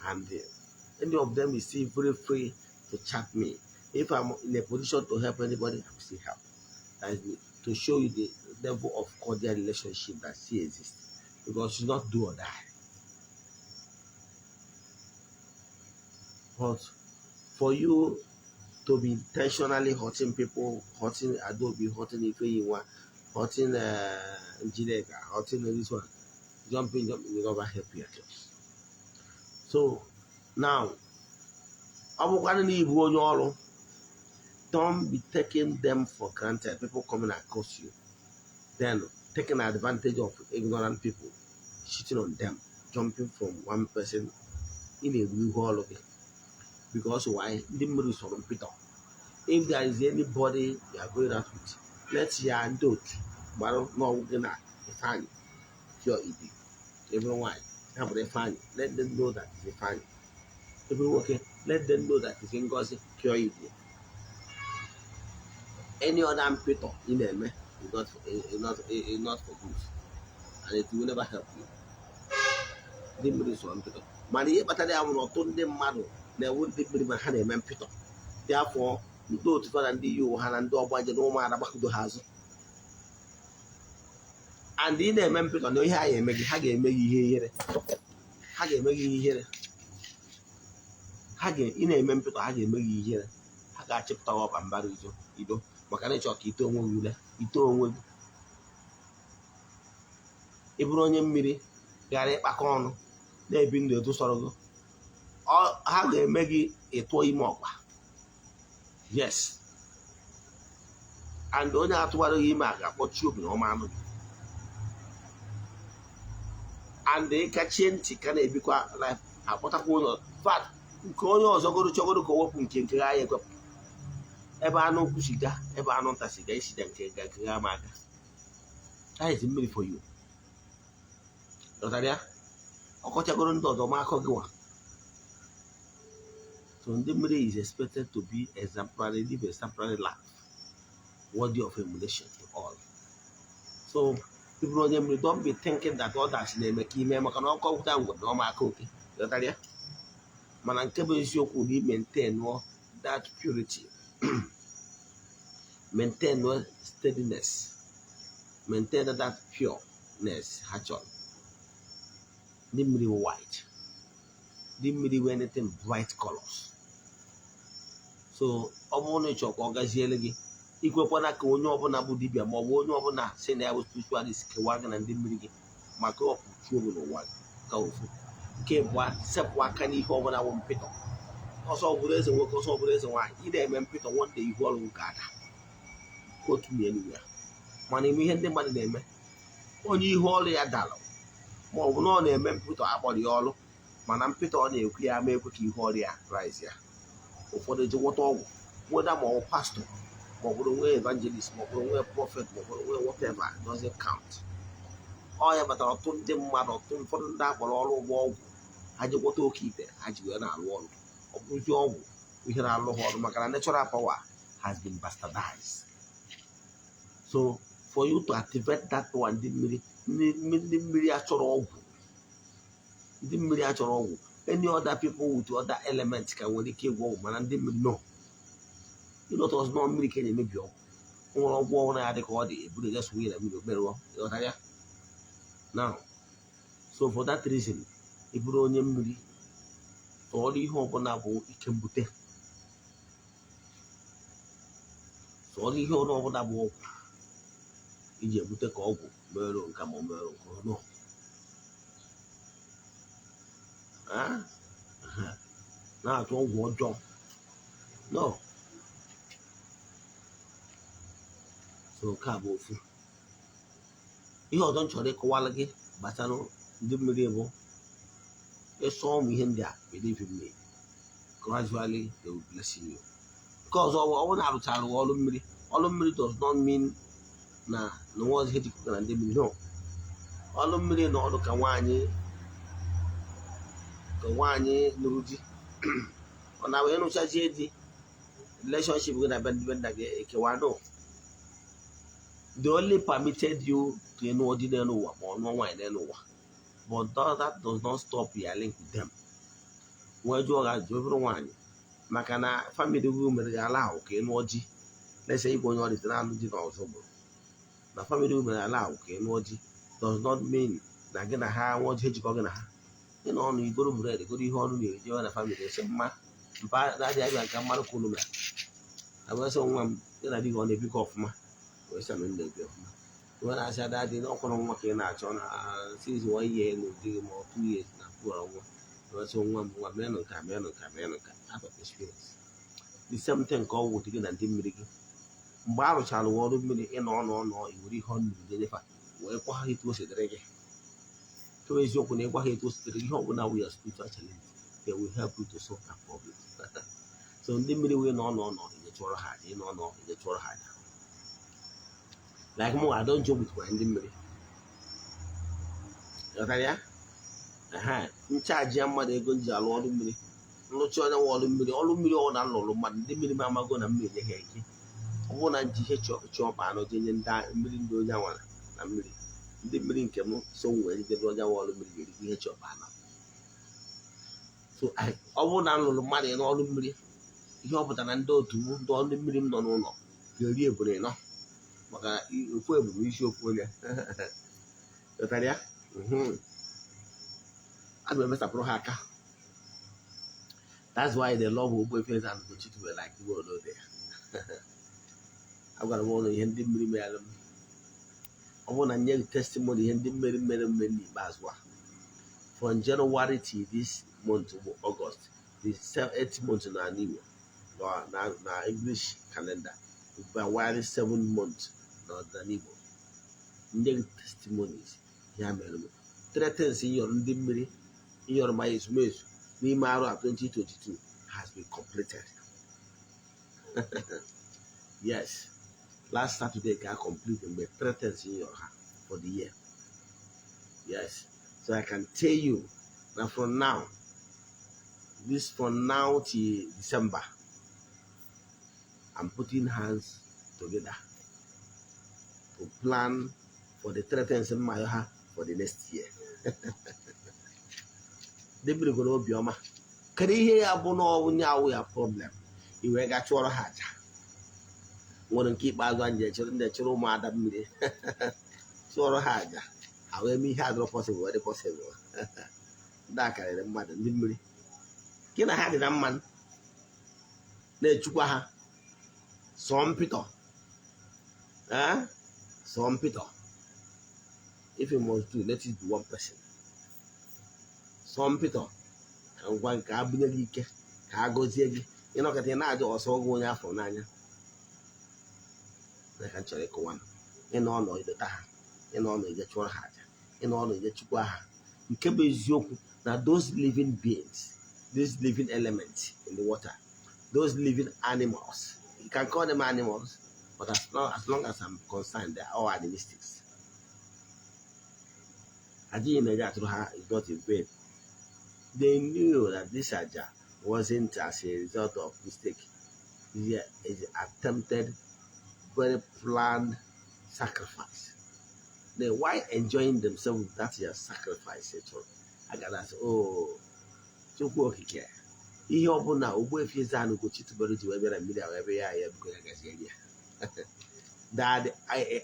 And any of them is still very free to chat me. If I'm in a position to help anybody, I will still help. That is to show you the level of cordial relationship that still exists. Because it's not do or die. But for you to be intentionally hurting people, hurting Adaobi, hurting Ifeyinwa, hurting Njideka, hurting this one, jumping, jumping, will never help your case. So now, ọ bụkwanụ na ịbụ onye ọrụ, don't be taking them for granted. People coming across you. Then Taking advantage of ignorant people, cheating on them, jumping from one person, ị na-egbu ihu ọrụ gị. Because why? Ndị mmiri sọrọ mpịtọ. If there is anybody you are going out with, let ya ndị otu gbara n'ọgwụ gị na Ifeanyị pure ibi. Ebụrụ nwaanyị, ya bụrụ Ifeanyị, let them know that it's Ifeanyị. Ebụrụ nwoke, let them know that it's Ngozi pure ibi. Any other mpịtọ ị na-eme is not for good, and it will never help you. Ndị mmiri sọrọ mpịtọ, mana ihe kpatara ya nwụrụ, ọtụtụ ndị mmadụ na-ewu ndị mmiri ma ha na-eme mpịtọ. Dị afọ ndị otu fa na ndị yi ụwa ha na ndị ọgbanje na ụmụada gbakọdo ha azụ, and ị na-eme mpịtọ na ihe a ga-eme gị, ha ga-eme gị ihe ihere, ha ga-eme gị ihe ihere. Ha ga ị na-eme mpịtọ, ha ga-eme gị ihere, ha ga-achịpụta gị ọkpa mbara izo ido, maka na ịchọ ka ite onwe gị ule, ite onwe gị. Ị bụrụ onye mmiri gara ịkpakọ ọnụ na-ebi ndụ etu sọrọ gị, ha ga-eme gị ịtụọ ime ọkpa. Yes, and onye atụwara gị ime a ga-akpọchi obi na ọma anụ gị, and ịkachie ntị ka na-ebikwa life, akpọtakwa onye fat nke onye ọzọ goro chọgoro ka o wepụ nke ha ya ekwepụ. Ebe anụ ukwu siga, ebe anụ nta siga, isida nke ga nke ha ma aka. That is mmiri for you. Ghọtara ya? Ọkọchagoro ndị ọzọ ma akọ gị nwa. So ndị mmiri is expected to be exemplary, live exemplary life worthy of emulation to all. So ịbụrụ onye mmiri, don't be thinking that others na-eme ka ime, maka na ọkọ gwụta ngwere na ọma aka oke. Ghọtara ya? Mana nke bụ eziokwu na maintain that purity, maintain steadiness, maintain that pureness ha chọrọ. Ndị mmiri wụ white, ndị mmiri wụ anything bright colors. So ọ bụrụ na ị chọrọ ka ọ gaziere gị, ikwekwana ka onye ọbụla bụ dibịa ma ọ bụ onye ọbụla si na ya bụ spiritualist kewaa gị na ndị mmiri gị, maka ọpụchuo gị n'ụwa gị. Ka ofu nke bụ, sepụ aka n'ihe ọbụla bụ mpịtọ. Ọsọ bụrụ eze nwoke, ọsọ bụrụ eze nwaanyị, ị na-eme mpịtọ, nwanne, ihu ọrụ nke ada otu na ya. Mana ime ihe ndị mmadụ na-eme, onye ihu ọrụ ya dara, ma ọ bụ na ọ na-eme mpịtọ, akpọrọ ya ọrụ, mana mpịtọ ọ na-ekwu ya ama ekwe ka ihu ọrụ ya rise ya. Ụfọdụ ji gwọta ọgwụ weda, ma ọ bụ pastọ, ma ọ bụrụ nwee evangelist, ma ọ bụrụ nwee prophet, ma ọ bụrụ nwee whatever, doesn't count. Ọ ya kpatara ọtụtụ ndị mmadụ, ọtụtụ ụfọdụ ndị akpọrọ ọrụ ụgbọ ọgwụ, ha ji gwọta oke ite, ha ji wee na-arụ ọrụ. Ọ bụrụzi ọgwụ ihe na-alụ ha ọrụ, maka na natural power has been bastardized. So for you to activate that power, ndị mmiri, ndị mmiri achọrọ ọgwụ, ndị mmiri achọrọ ọgwụ. Any other people with other elements ka nwere ike ịgwọ ọgwụ, mana ndị mmiri no. Ịlọta ọzọ nọ mmiri ka eji emebi ọgwụ. O nwere ọgwụ ọhụrụ ya dị ka ọ dị eburu gas wunye na mmiri merụọ. Ịghọtara ya now? So for that reason, ị bụrụ onye mmiri, tụọrọ ihe ọbụla bụ ike mbute, tụọrọ ihe ọbụla bụ ọgwụ iji ebute ka ọgwụ merụ nka ma ọ merụ nke ọnụ. Na-atụ ọgwụ ọjọọ no. So nke a bụ ofu ihe ọzọ m chọrọ ịkọwara gị gbasara ndị mmiri, bụ ịsọ ụmụ ihe ndị a. Believe in me, gradually they will bless you. Nke ọzọ, ọ bụrụ na arụchara ọrụ mmiri, ọrụ mmiri does not mean na nwa ọzọ ihe jikọtara na ndị mmiri no. Ọrụ mmiri na ọrụ ka nwaanyị nụrụ di, ọ na wee nụchazie di, relationship gị na be ndị be nna gị ekewa no. They only permitted you to ịnụọ di n'elu ụwa ma ọ nụọ nwaanyị n'elu ụwa, but that does not stop your link with them. Wee jụọ gị ajụjụ, bụrụ nwaanyị, maka na family gị mere gị ala ahụ ka ị nụọ di, let's say ịbụ onye ọdịta na-alụ di na ọzọ bụrụ na family gị mere ala ahụ ka ị nụọ di, does not mean na gị na ha nwa ọjọọ ejikọ gị na ha. Ị nọ ọnụ igoro bread, goro ihe ọnụ na-eri na family, esi mma mpa na-adịghị abịa nke mmadụ ka unu mere abụrụsị nwa m, gị na di gị ọ na-ebikọ ọfụma? Wee sị na m na-ebi ọfụma. Wee na-asị ada dị n'ọkwụrụ nwa ka ị na-achọ na since one year na di gị ma ọ 2 years na pụrụ nwa. Wee sị nwa m, nwa meenụ nka, meenụ nka, meenụ nka, out of experience. The same thing ka ọ wụ gị na ndị mmiri gị. Mgbe a rụchara ọrụ mmiri, ị nọ ọnụ ọnụ iwere ihe ọnụ jenyefa. Wee gwa ha etu o si dịrị gị. Tụrụ eziokwu na ịgwa ha etu o si dịrị gị, ihe ọbụla wụ your spiritual challenge, they will help you to solve that problem. So ndị mmiri wee nọ nọ nọ, ije chụọrọ ha aja. Ịnọ nọ, ije chụọrọ ha aja. Like mụ, I don't joke with my ndị mmiri. Ghọtara ya? Ehe, nchaji ya mmadụ ego m ji alụ ọrụ mmiri, nrụcha onye nwe ọrụ mmiri, ọrụ mmiri ọ na nlụrụ mmadụ, ndị mmiri m amago na mmiri nye ha eke. Ọ bụrụ na nji ihe chọọ anọ jee nye ndị mmiri, ndị onye anwara na mmiri, ndị mmiri nke m so m wee jidebe onye nwe ọrụ mmiri ga-erikwa ihe chọọ anọ. So ọ bụrụ na m lụrụ mmadụ n'ọrụ mmiri, ihe ọ pụtara na ndị otu m, ndị ọrụ mmiri m nọ n'ụlọ ga-eri ebule ịnọ, maka ofu ebube isi ofu onye. Ghọtara ya? Aga m emesapụrụ ha aka. That's why they love Ogbuefi Eze-Ana Ugochi tubelu like the world there. Agwara m ụlọ ihe ndị mmiri mere m. Ọ bụrụ na nye gị testimony ihe ndị mmiri mere mme n'ikpeazụ a, from January till this month bụ August, the 8 months na Igbo, na English calendar, February, 7 months na ọdịnala Igbo, nye gị testimonies ya mere m. Three things nyọrọ ndị mmiri, nyọrọ ma ezumezu n'ime arụ a 2022 has been completed. Yes, last Saturday ka a complete mgbe three things nyọrọ ha for the year. Yes, so I can tell you na from now, this from now till December, I'm putting hands together to plan for the three things in my ha for the next year. Ndị mmiri gwere obiọma. Kedu ihe ya bụ na onye awụ ya problem i wee gaa chụọrọ ha aja? Nwere nke ikpeazụ anyị echere ndị echere ụmụada mmiri chụọrọ ha aja, ha wee mee ihe adịrọ possible wee dị possible. Ndị a karịrị mmadụ. Ndị mmiri gị na ha dị na mma, na-echukwa ha sọ mpịtọ. Sọ mpịtọ. If you must do, let it be one person. Sọ mpịtọ ka ngwa nke a bunye gị ike ka a gọzie gị. Ịnọkọta ị na-ajụ ọsọ ọgwụ onye afọ n'anya na ka m chọrọ ịkọwa. Ịnọ ọnọ idota ha, ịnọ ọnọ ije chụọrọ ha aja, ịnọ ọnọ ije chukwa ha. Nke bụ eziokwu na those living beings, these living elements in the water, those living animals, you can call them animals, but as long as I'm concerned, they are all animistics. Aja na-eje atụrụ ha is not in vain. They knew that this aja wasn't as a result of mistake. It's attempted, very planned sacrifice. Then why enjoying themselves with that your sacrifice? I gotta say, oh, Chukwu Okike, ihe ọbụla Ogbuefi Eze-Ana Ugochi tubelu ji wee bịa na mmiri a wee bịa ya, ya biko ya gazie ya. That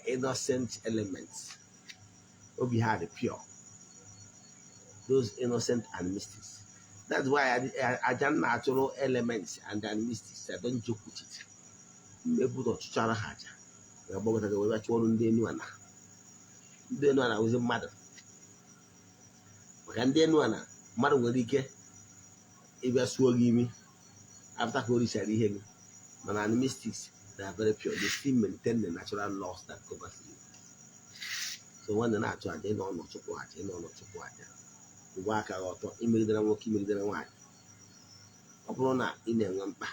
innocent elements, obi ha dị pure. Those innocent animistics. That's why aja na-achụrụ elements and animistics, I don't joke with it. Mmebu ọchụchara ha aja wee gbagọta gị wee bịa chụọrụ ndị enu ana. Ndị enu ana wụzi mmadụ, maka ndị enu ana mmadụ nwere ike ịbịa suo gị imi after ka o richara ihe gị, mana animistics, they are very pure. They still maintain the natural laws that governs you. So nwanne, na-achụ aja, ịnọ ọnọ chụpụ aja, ịnọ ọnọ chụpụ aja, ụgwọ aka gị ọtọ, imegidere nwoke, imegidere nwaanyị. Ọ bụrụ na ị na-enwe mkpa,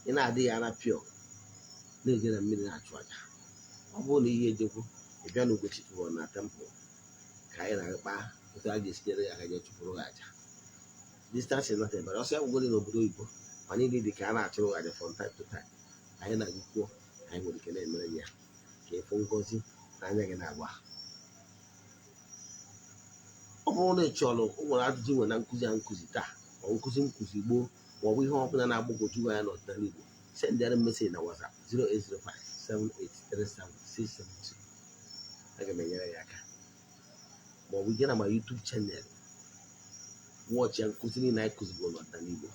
ị na-adịghị ara pure, na-eje na mmiri na-achụ aja. Ọ bụrụ na ihe ejekwu, ị bịa na Ugochi tụrụ na temple ka anyị na-akpa otu a ga-esi nyere ya aka jee chụpụrụ gị aja. Distance is not a barrier. Ọsọ ya gwụgoro n'obodo oyibo, mana ịdị dị ka a na-achụrụ gị aja from time to time, anyị na-agụ kwuo, anyị nwere ike na-emere gị ya ka ịfụ ngọzi n'anya gị na-agba. Ọ bụrụ na ị chọrọ, o nwere ajụjụ nwere na nkụzi a nkụzi taa, ma ọ nkụzi nkụzi gboo, ma ọ bụ ihe ọ bụla na-agbagwoju anya n'ọdịnala Igbo, sendịara m message na WhatsApp 08057837672. Aga m enyere ya aka. Ma ọ bụ ije na ma YouTube channel, watch ya nkụzi niile anyị kụzigoro n'ọdịnala Igbo,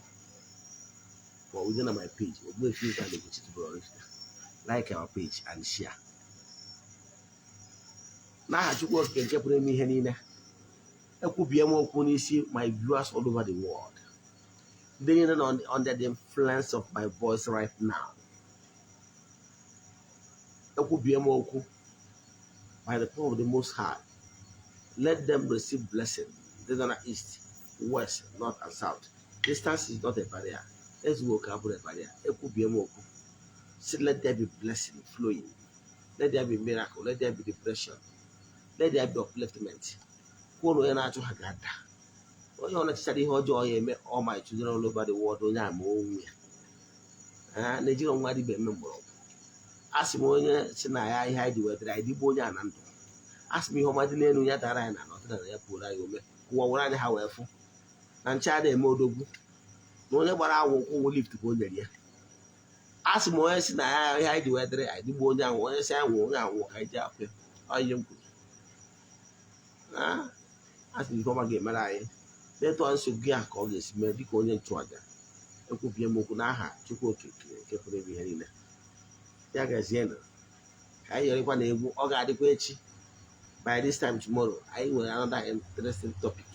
ma ọ bụ ije na my page, Ogbuefi Eze-Ana Ugochi tubelu Oraifite. Like our page and share. N'aha Chukwu Okike nke pụrụ ime ihe niile, ekwubie m okwu n'isi my viewers all over the world, ndị niile nọ under the influence of my voice right now. Ekwubie m okwu By the power of the Most High, let them receive blessing. Ndị nọ na east, west, north and south. Distance is not a barrier. Ezughị oke abụrụ a barrier. Ekwubie m okwu si, let there be blessing flowing, let there be miracle, let there be liberation, let there be upliftment. Kwuo na onye na-achụ ha ga-ada, onye ọ na-echechara ihe ọjọọ ya eme. All my children all over the world, onye ama onwe ya ha na-ejiri nwa dibịa eme mgbọrọgwụ. A sị m, onye si na ya ihe anyị ji wetara anyị dịgbo onye a na ndụ. A sị m, ihe ọma dị n'elu ya dara anyị na ọdịnala ya pụrụ anyị ome ụwa were anya ha wee fụ na nche a na-eme odogwu na onye gbara awụ ụkwụ wụ lift ka o nyere ya. A sị m, onye si na ya ihe anyị ji wetara anyị dịgbo onye ahụ, onye si anyị nwụọ, onye anwụọ ka anyị ji akwụ ya. Ọ ihe m kwuru. A sị m, ihe ọma ga-emere anyị n'etu nsogbu gị a ka ọ ga-esi mee. Dịka onye nchụaja, ekwubie m okwu n'aha Chukwu Okike nke pụrụ ime ihe niile. Ya gazienụ, ka anyị yọrịkwa na egwu ọ ga-adịkwa echi. By this time tomorrow, anyị nwere another interesting topic.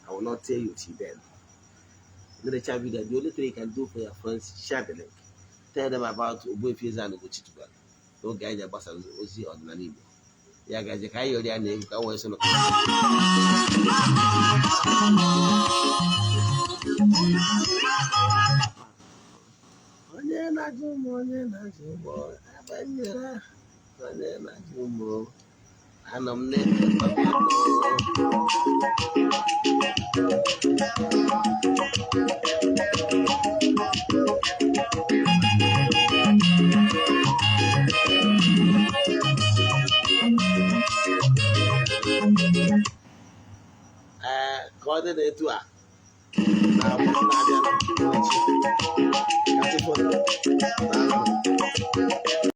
I will not tell you till then. Nerecha video, the only thing you can do for your friends, share the link, tell them about Ogbuefi Eze-Ana Ugochi tubelu n'oge anyị ji agbasa ozi ọdịnala Igbo. Ya gazie, ka anyị yọrọ ya na egwu ka wee sị nụ. Onye na-ajụ m, onye na-ajụ m, abanyere onye na-ajụ m, anọ m n'ebe papa m. Ee, ka ọ dị n'etu a na agbụrụ na-abịa echi. Ka chi fo. Daalụ.